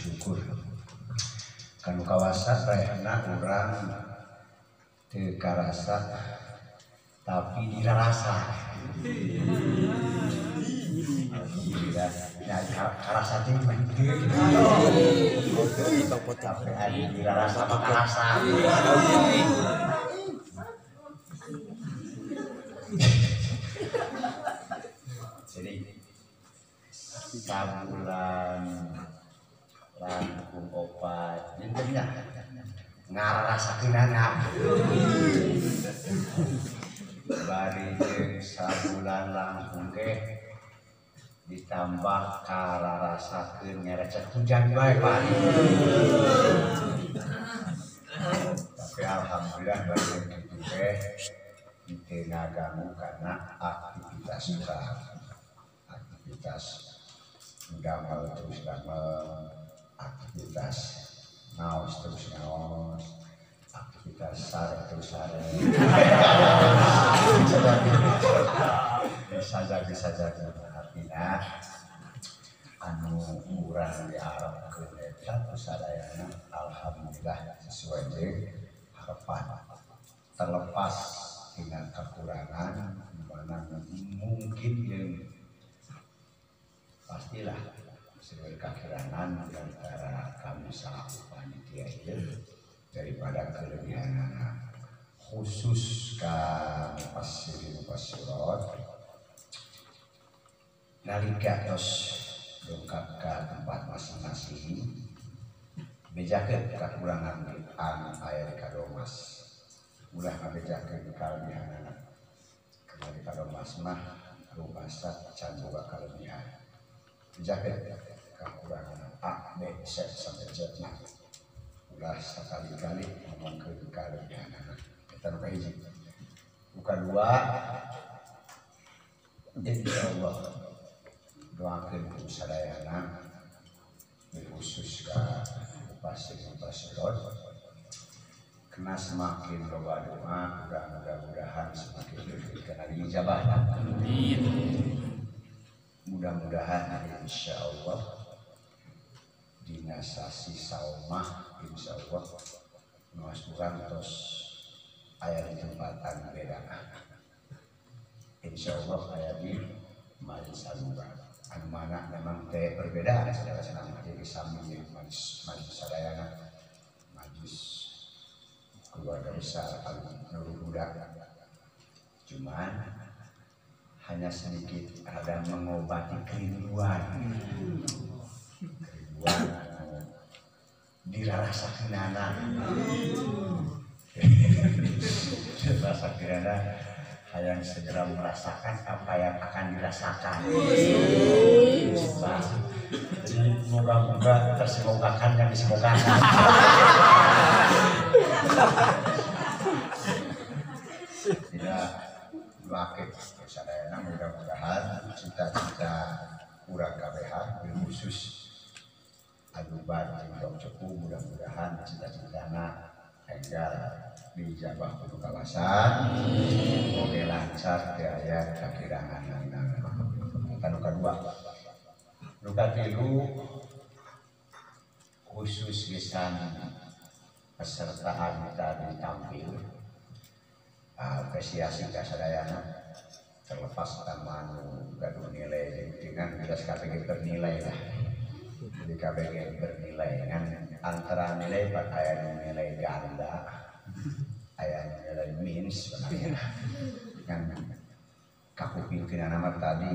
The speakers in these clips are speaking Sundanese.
Bersyukur kanu kawasa rehna urang teu karasa tapi dirasa. Alhamdulillah ya karasa teh mah kieu gitu. Tapi ari dirasa mah karasa. Jadi sabulan langkung opat dintennya ngararasakeunana. Bari jeung sabulan langkung ge ditambah kararasakeun ngerecet hujan bae Pak. Tapi alhamdulillah bari jeung kitu teh teu ngaganggu karena aktivitas urang. Aktivitas damel terus damel, aktivitas ngaos terus ngaos, aktivitas sare terus sare. Bisa jadi artinya anu urang diharapkeun eta sadayana alhamdulillah sesuai jeung harapan, terlepas dengan kekurangan mana mungkin jeung pastilah sebagai kekurangan antara kami selaku panitia ieu daripada kelebihan anak khusus ka mufassirin mufassirat nalika tos dongkap ka tempat masing-masing bejakeun kakurangan anu aya di Kadomas ulah ngabejakeun kalebihanana karena di Kadomas mah rumasa can boga kalebihan bejakeun kakurangan A B C sampai Z mah ulah sakali-kali ngomongkeun kalebihanana eta nu kahiji. Nu kadua insyaallah doakeun ku sadayana khusus ka mufassir-mufassirat karena semakin loba doa mudah-mudahan semakin diberikan ijabah. Amin. Mudah-mudahan insyaallah dina sasi saumah insyaallah ngaos urang tos aya di tempatan beda. Insyaallah aya di majelis agung. Anu mana memang teh berbeda saudara senang jadi sami jeung majelis sadayana majelis keluarga besar Nurul Huda, cuman hanya sedikit ada mengobati kerinduan kerinduan dirarasakeunana dirarasakeunana hayang segera merasakan apa yang akan dirasakan. Jadi moga-moga tersemogakan yang disemogakan. Tidak wakil sadayana mudah-mudahan cita-cita urang KBH khusus aduban jeung cepu mudah-mudahan cita-citana enggal dijabah kudu kawasan oge lancar teu aya kakirangan. Eta nu kadua. Nu katilu khusus lisan peserta anu tadi tampil apresiasi ka sadayana terlepas sama anu gaduh nilai dengan jelas KPG bernilai lah. Jadi KPG bernilai kan antara nilai aya nilai ganda aya nilai minus sebenarnya kan kakupingkeun mah tadi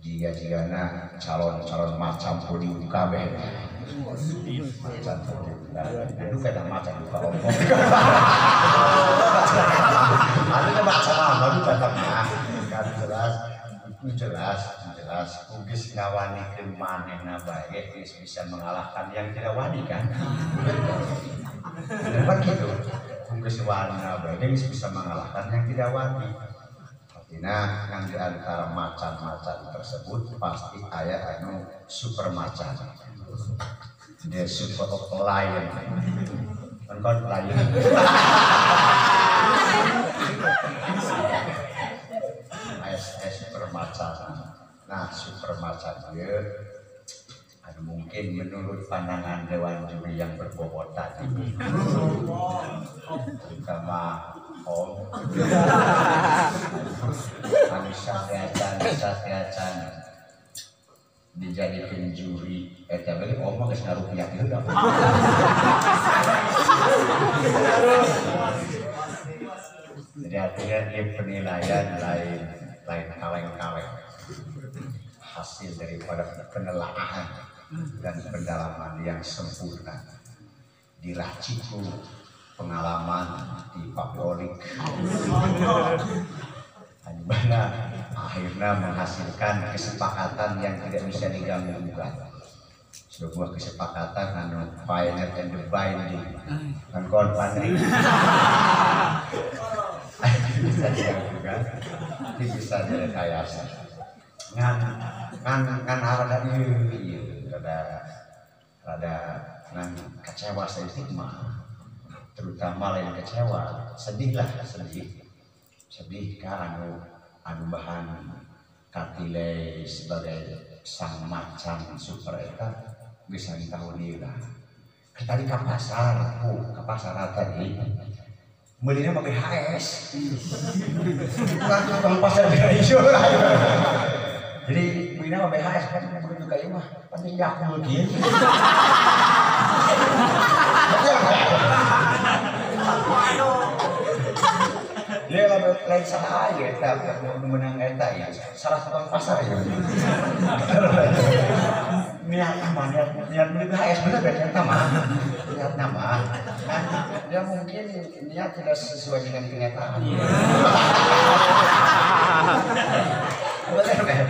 jiga-jigana calon-calon macam podium kabeh macan podium aduh kata macan duka omong aduh macan aduh kata mah kan jelas jelas jelas geus ngawanikeun manehna bae geus bisa mengalahkan yang tidak wani kan bener gitu geus wani bae geus bisa mengalahkan yang tidak wani. Artinya yang di antara macan-macan tersebut pasti aya anu super macan, dia super lion, kan kon lion. SS super macan. Nah super macan dia Anu mungkin menurut pandangan dewan juri yang berbobot tadi, terutama Om anu satya-can dijadikan juri eta beli Om mah geus ngarupiah heula. Jadi artinya dia penilaian lain kaleng-kaleng, hasil daripada penelaahan dan pendalaman yang sempurna, diracik pengalaman di Papolik, di mana akhirnya menghasilkan kesepakatan yang tidak bisa diganggu gugat, sebuah kesepakatan anu final and the binding, kan kon pandri bisa diganggu gugat, bisa direkayasa, ngan ngan ngan rada ieu rada ngan kecewa saeutik mah, terutama lain kecewa, sedih lah, sedih ka anu bahan katilai sebagai sang macan super eta geus tahun ieu lah. Tadi ka pasar, ka pasar tadi meulina mah BHS. Tukang pasar BHS. Jadi meulina mah BHS kan begitu ka ieu mah penting Yakult kieu. Dia lain salah aja, eta menang eta ya, salah tukang pasar ya. Niat mah, niat beli BHS bener kan eta mah. Niat nama, nah, ya mungkin niat tidak sesuai dengan kenyataan. Bener kan?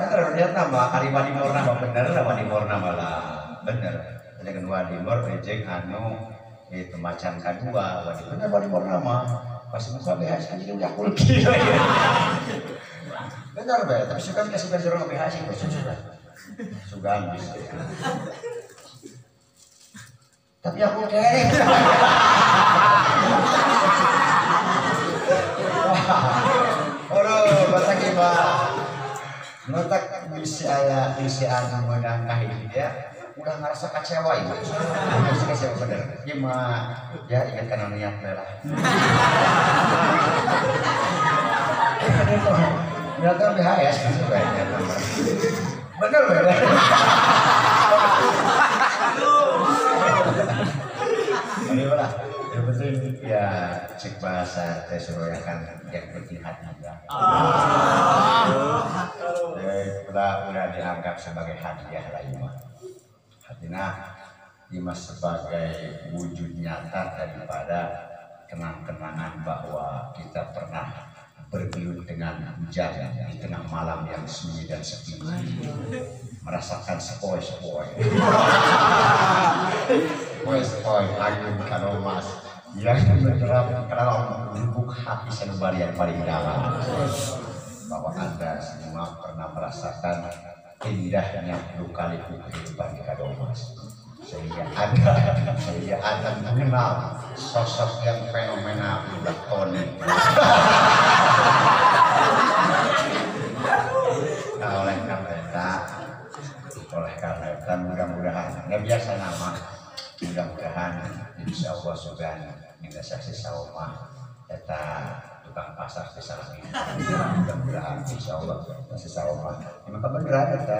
Bener niat nama, ari Wadimor nama bener, Wadimor nama lah, bener. Dengan Wadimor rejeng anu itu macan kadua, Wadimor bener Wadimor nama. Pas muka BHS kan jadi udah kulki. Bener be, tapi suka kita suka jorong BHS itu suka. Suka bisa. Tapi aku kere. Aduh, batak iba. Batak bisa aya bisa anu meunang ka hiji ya. Udah ngerasa kecewa ibu, ngerasa kecewa bener. Gimana? Ya ingat karena niat lah. Niatnya BHS gitu kayaknya. Bener bener. Ini lah. Yang penting ya cek bahasa teh kan yang penting hati ya. Udah dianggap sebagai hadiah lah ibu. Artinya Dimas sebagai wujud nyata daripada kenang-kenangan bahwa kita pernah bergelut dengan hujan di tengah malam yang sunyi dan sepi, merasakan sepoi-sepoi, sepoi-sepoi angin kanomas yang menyerap ke dalam lubuk hati sanubari yang paling dalam, bahwa Anda semua pernah merasakan indahnya luka-liku kehidupan di Kadomas, sehingga Anda mengenal sosok yang fenomenal Mbak Tony. Nah, oleh karena itu mudah-mudahan nggak biasa nama, mudah-mudahan insya Allah sudah minta saksi saumah eta tukang pasar di sana. Mudah-mudahan insya Allah masih saumah. Ya, maka beneran eta.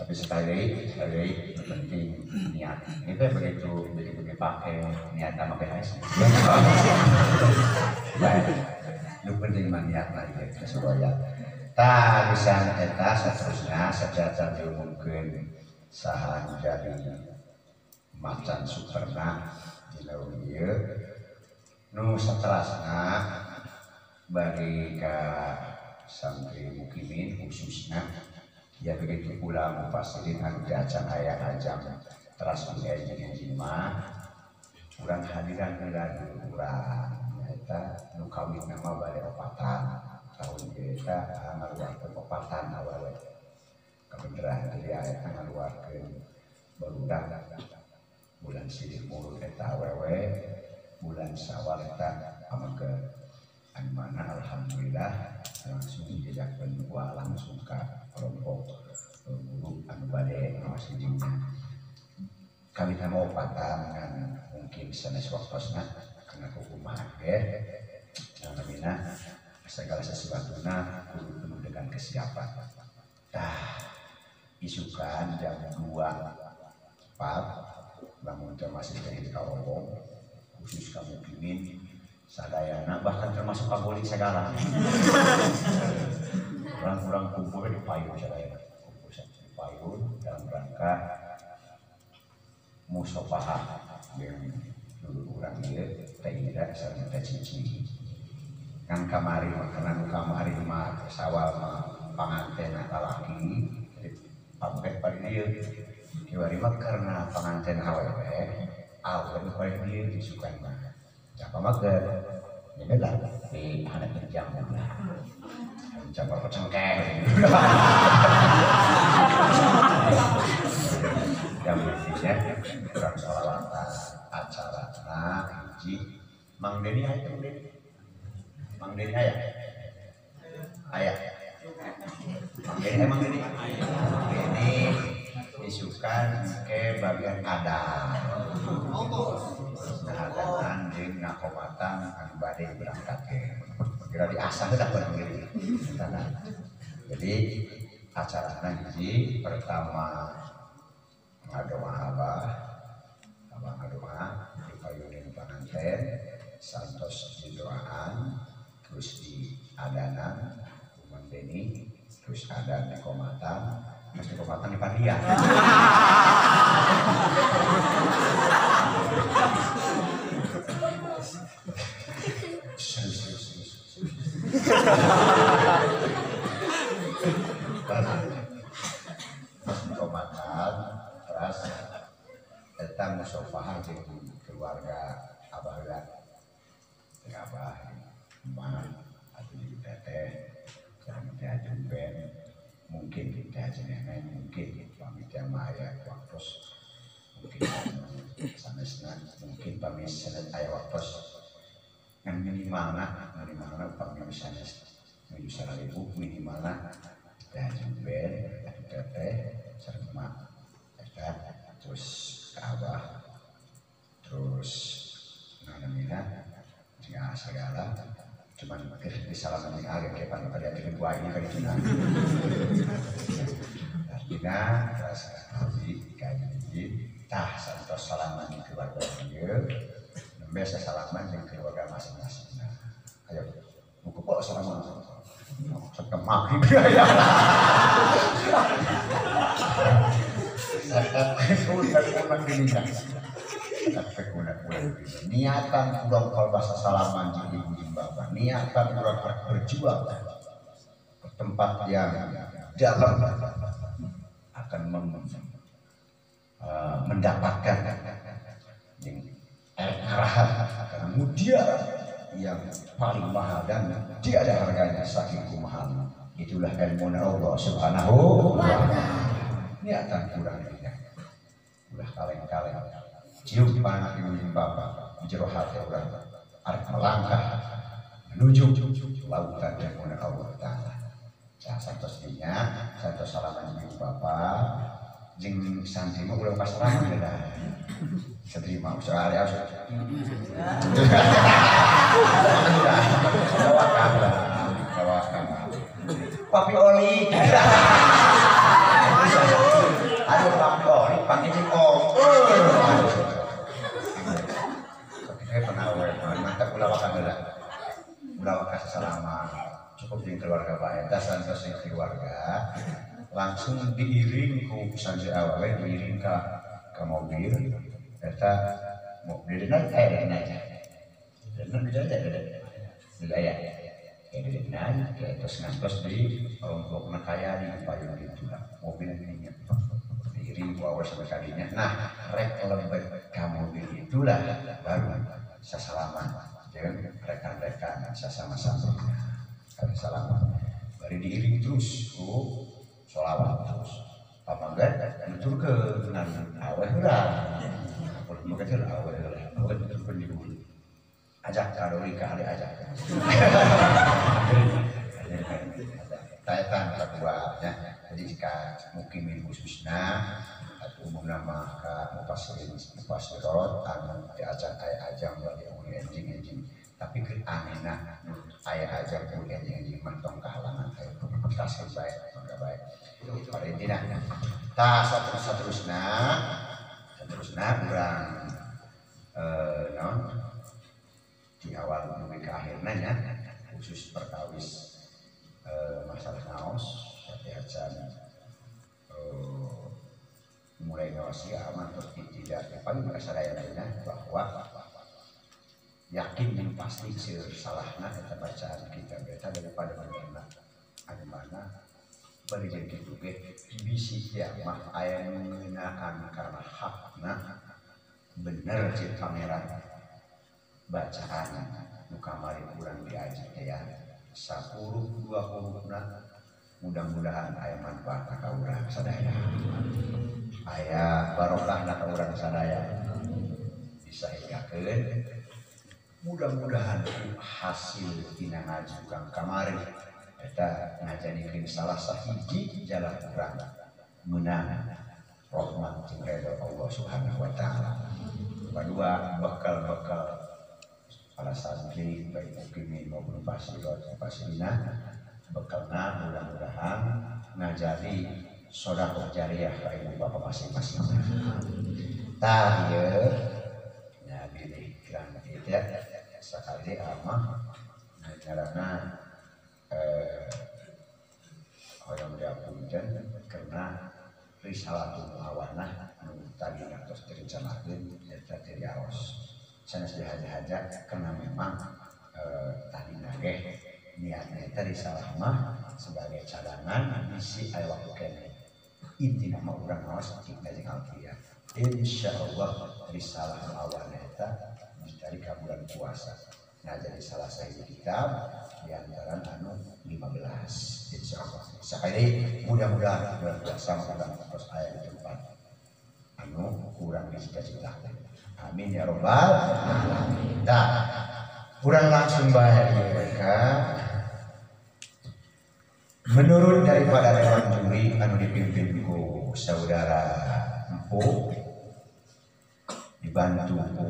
Tapi sekali penting niat. Ini teh begitu pakai niat sama BHS. Baik. Lu penting mah niat lagi sesuai. Tah bisa eta seterusnya sacacan diumumkeun saha jadi macan superna dina ieu. Nu saterasna bagi ka santri mukimin khususnya ya begitu pula mufasirin anu teu acan aya ajam teras jeung mah urang hadiran heula dulu urang nyaeta nu kawin nama bade opatan tahun ieu eta ngaluarkeun opatan awewe kabeneran jadi eta ngaluarkeun barudak bulan silih mulud eta awewe bulan Syawal eta amake anu mana alhamdulillah langsung dijajakeun ku langsung ka kelompok sama opatan kan mungkin sanes waktosna karena kukumaha ge. Namina segala sesuatuna kudu penuh dengan kesiapan. Tah isukan jam 2.04 bangun teh masih di Karowong khusus kamu kimin sadayana bahkan termasuk pagoling segala. Orang-orang kumpul di payun sadayana, kumpul di payun dalam rangka musofahah jeung dulu urang ieu teh ira sareng teh cici. Kan kamari mah kana nu kamari mah sawal mah panganten lalaki jadi pamret paling ieu. Kiwari mah karena panganten awewe, awewe nu paling dieu disukan mah. Capa mager, ya lah di handap jam lah. Jam berapa cengkeh. Jam intinya kurang sholawatan acara nah hiji Mang Deni aya Mang Deni. Mang Deni aya. Aya. Mang Deni Mang Deni. Mang Deni isukan ke bagian adan. Nah adanan jeung ngakomatan anu bade berangkat ke. Kira diasah heula bareng diri. Jadi acarana hiji pertama ngadoa abah, abah ngadoa dipayunin panganten, santos didoaan, terus di adanan Mang Deni, terus adan dikomatan, terus dikomatan di pandian. Serius. Terus dikomatan, terus eta musofahah jeung keluarga abah heula. Jeung abah, emak, atuh jeung teteh, sareng teh ajeng ben, mungkin teh ajeng nenek, mungkin pamit teh mah aya waktos, mungkin sanesna, mungkin pamit sanes aya waktos. Ngan minimalna, pamit sanes nuju 1000 minimalna teh ajeng ben, atuh teteh, sareng emak, eta terus ke abah, terus namina jika segala cuman di salaman jeung age ke pan pada akhir gua ini kan itu artinya terus haji kaji tah santos salaman jeung keluarga ieu nembe sasalaman jeung keluarga masing-masing. Ayo muka kok salaman sampai maghrib ya. Niatan kurang kalau bahasa salaman jeung ibu jeung bapak, niatan kurang berjuang ke tempat yang dalam akan mendapatkan yang arahan karena mutiara yang paling mahal dan tiada harganya saking mahal. Itulah ilmu Allah Subhanahu wa ta'ala. Niatan kurang dirinya ulah kaleng-kaleng cium panah ibu jeung bapak di jero hati urang arek melangkah menuju lautan ilmu Allah Ta'ala. Santos dinya santos salaman jeung ibu bapak jeung santri mah ulah pasrahan dah santri mah usah area usah papi oli. Aduh papi oli panggil jeung om. Saya pernah mantap ulah wakan heula. Ulah wakan sasalaman. Cukup jeung keluarga bae, eta santos jeung keluarga langsung diiring ku santri awewe diiring ka mobil eta mobil naik aya naik. Dina aya. Ya terus ngantos di rombokna kaya di payung gitu lah mobil ini diiring ku awas sampai kadinya. Nah rek lembek ka mobil itulah baru sasalaman jeung rekan-rekan sasama-sama salaman bari diiring terus ku sholawat terus pamanggan nuturkeun ngan aweh heula pamanggan heula aweh heula pamanggan nuturkeun di dulu ajak kadori ka ari ajak. Taetan kedua ya. Jadi ka mukimin khususna atau umumna mah ka mufassirin mufassirot anu teu acan aya ajang bagi uli enjing-enjing tapi keur anehna aya ajang uli enjing-enjing mah tong kahalangan aya kasih bae mangga bae pada intina tah saterusna urang naon di awal dugi ka akhirna nya khusus perkawis masalah naos tapi acan mulai ngawas ya aman terus tidak paling kasadayana bahwa yakin dan pasti seur salahna eta bacaan kita eta daripada benerna anu mana bari jeung kitu ge bisi ya mah aya nu ngeunaan karena hakna bener cek pangeran bacaan nu kamari urang diaji teh ya 10 dua hurufna mudah-mudahan aya manfaatna ka urang sadaya aya barokahna ka urang sadaya disahigakeun mudah-mudahan hasil tina ngaji urang kamari eta ngajadikeun salah sahiji jalan urang meunang rahmat jeung ridho Allah Subhanahu wa taala. Kedua bekal-bekal para santri baik mukimin maupun fasirot fasirina bekalna mudah-mudahan ngajari sedekah jariah ka ibu bapak masing-masing. Tah ieu nya bilih kirang kitu sakali amah ngaranna hoyong diapunten karena risalatul muawanah anu tadi tos direncanakeun eta teu diaos sanes dihaja-haja karena memang tadi nage niatna eta risalah mah sebagai cadangan bisi aya waktu keneh intina mah urang ngaos kita jeung alfiah insyaallah risalah muawanah eta dicari ka bulan puasa. Nah jadi salah satu kitab di antara anu 15 insyaallah. Sekali mudah-mudahan bulan puasa urang terus aya di tempat anu kurang dicita-citakeun. Amin ya robbal alamin. Tah urang langsung bae mereka menurut daripada dewan juri anu dipimpin ku saudara Empu dibantu ku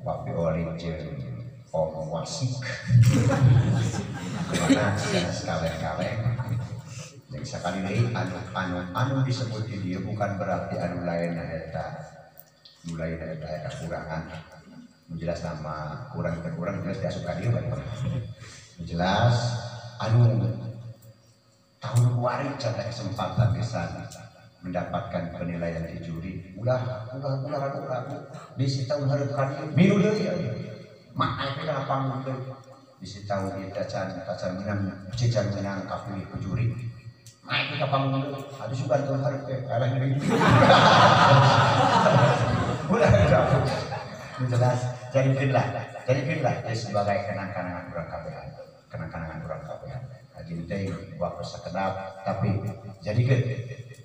Papi Oli jeung Om Wasik mana sekalian-kalian jadi sekali deui anu disebut di dieu bukan berarti anu lain eta nu lain eta kekurangan jelas nama kurang kurang jelas diasup ka dieu bae jelas anu tahun kuari can kesempatan pisan mendapatkan penilaian di juri ulah ulah ulah ragu-ragu bisi tahun hareup ka dieu milu deui mak aya kana panggung deui bisi tahun ieu tacan menang cican menang kapilih ku juri naik ka panggung deui atuh sugan tahun hareup teh kalah deui ulah ragu jelas jadikeunlah sebagai kenang-kenangan urang kabehan kenang-kenangan urang kabehan hajin teh waktu sakedap tapi jadikeun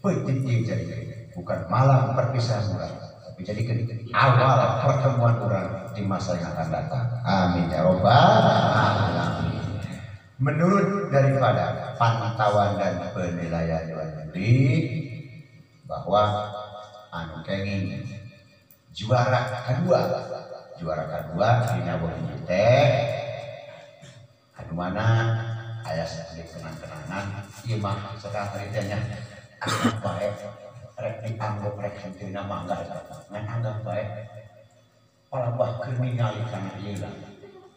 penting ieu jadikeun bukan malam perpisahan urang tapi jadikeun awal pertemuan urang di masa yang akan datang. Amin ya robbal alamin. Menurut daripada pantauan dan penilaian dewan juri bahwa anu kenging juara kedua dina wengi teh anu mana aya saeutik kenang-kenangan ieu mah sakali teh nya anggap bae rek dianggap rek henteu mangga ngan anggap bae palabah keur ningali kana ieu lah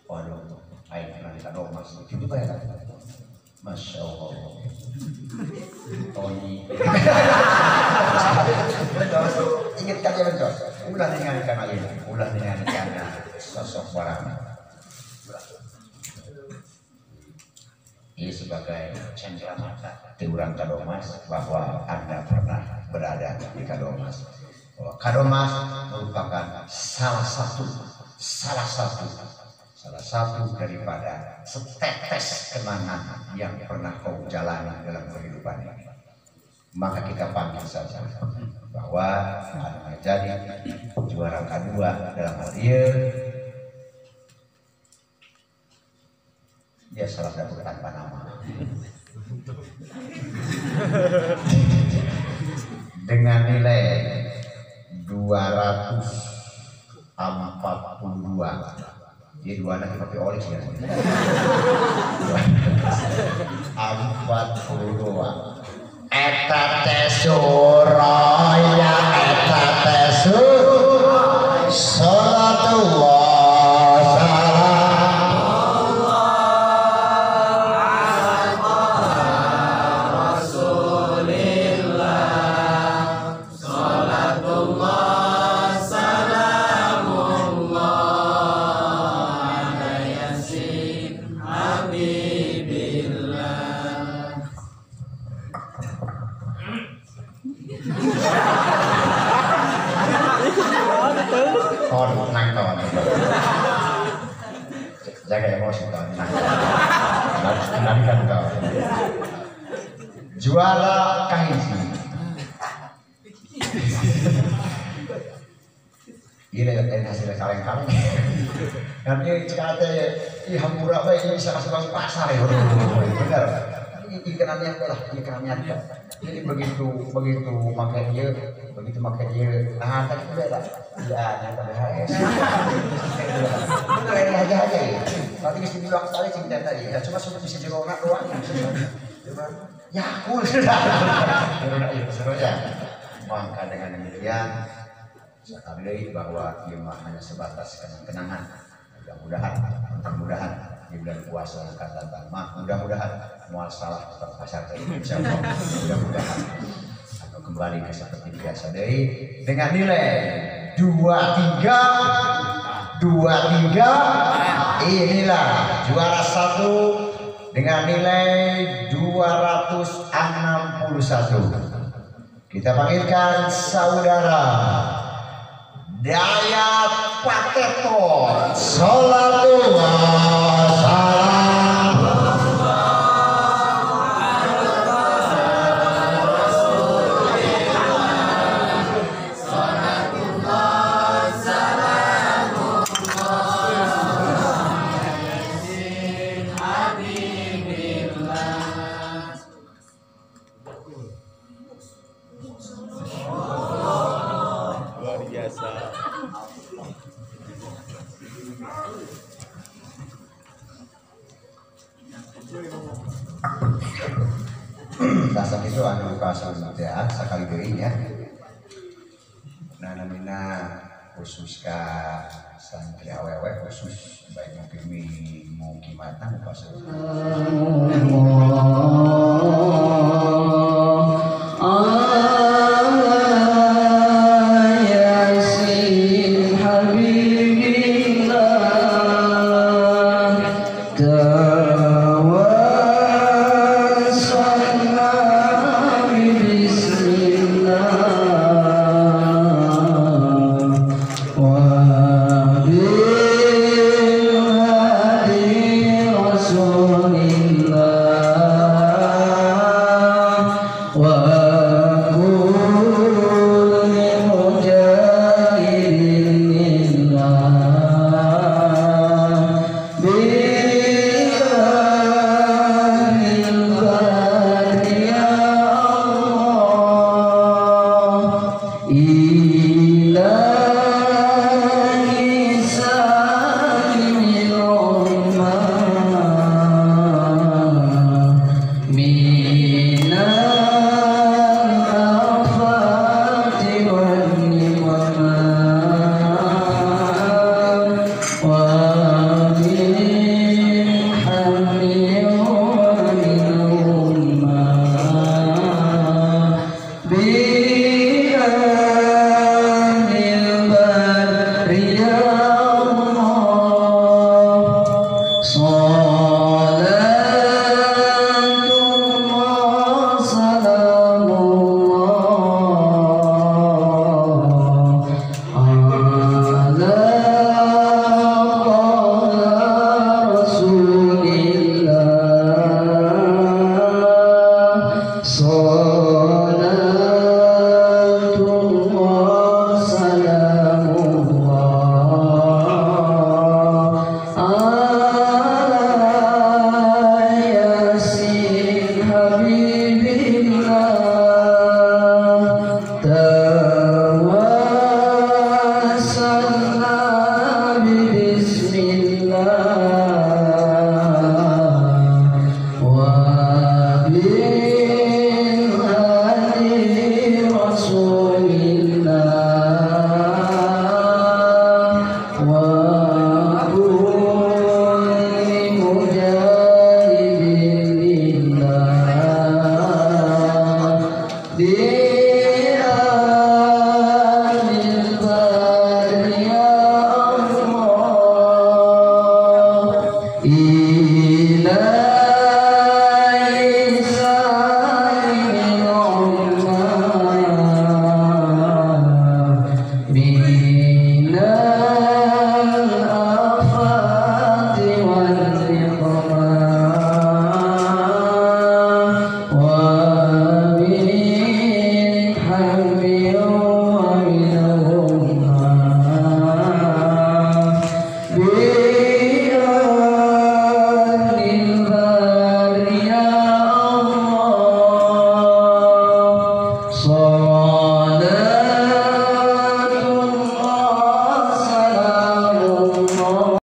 waduh aing kenal ka Domas kitu bae lah Masya Allah Tony inget ka dia bentos ulah ningali kana ieu ulah ningali kana sosok barang ini sebagai cenderamata ti urang Kadomas bahwa Anda pernah berada di Kadomas. Bahwa Kadomas merupakan salah satu daripada setetes kenangan yang pernah kau jalani dalam kehidupan ini. Maka kita panggil saja bahwa anu menjadi juara kedua dalam hal ini dia salah dapur tanpa nama. dengan nilai 242. Jadi dua anak pakai oleh sih. 42. Eta teh suraya, eta teh suraya, salatullah salamullah ala Rasulillah, salatullah salamullah ala Yasin Habibillah. Ton, tenang ton. Jaga emosi ton. Tenangkan ton. Juara kahiji. Gila ya hasil kaleng-kaleng. Nanti cik teh ih hampura bae bisa kasih pasar ya. Bener. Ini kena niat lah, ini kena niat. Jadi begitu make ieu, begitu make ieu. Nah, tadi beda. Ya, nyata BHS. Bener ini aja aja ya. Nanti geus dibilang sekali cing tadi. Ya cuma bisa jerona doang. Ya, cool sudah. Jerona ieu seru ya. Maka dengan demikian sekali lagi bahwa ieu mah hanya sebatas kenang-kenangan. Mudah-mudahan di bulan puasa yang akan datang mah mudah-mudahan mual salah tetap pasar tadi insyaallah, mudah-mudahan atau kembali ke seperti biasa deui dengan nilai 23 23. Inilah juara 1 dengan nilai 261. Kita panggilkan saudara Dayat Pateton. Salatullah salamullah ala Rasulillah, salatullah salamullah Yasin Habibillah. Luar biasa. Dasar itu anu kasus ya sakali deui nya. Nah namina khusus ka santri awewe khusus baik mungkin mungkin matang khusus.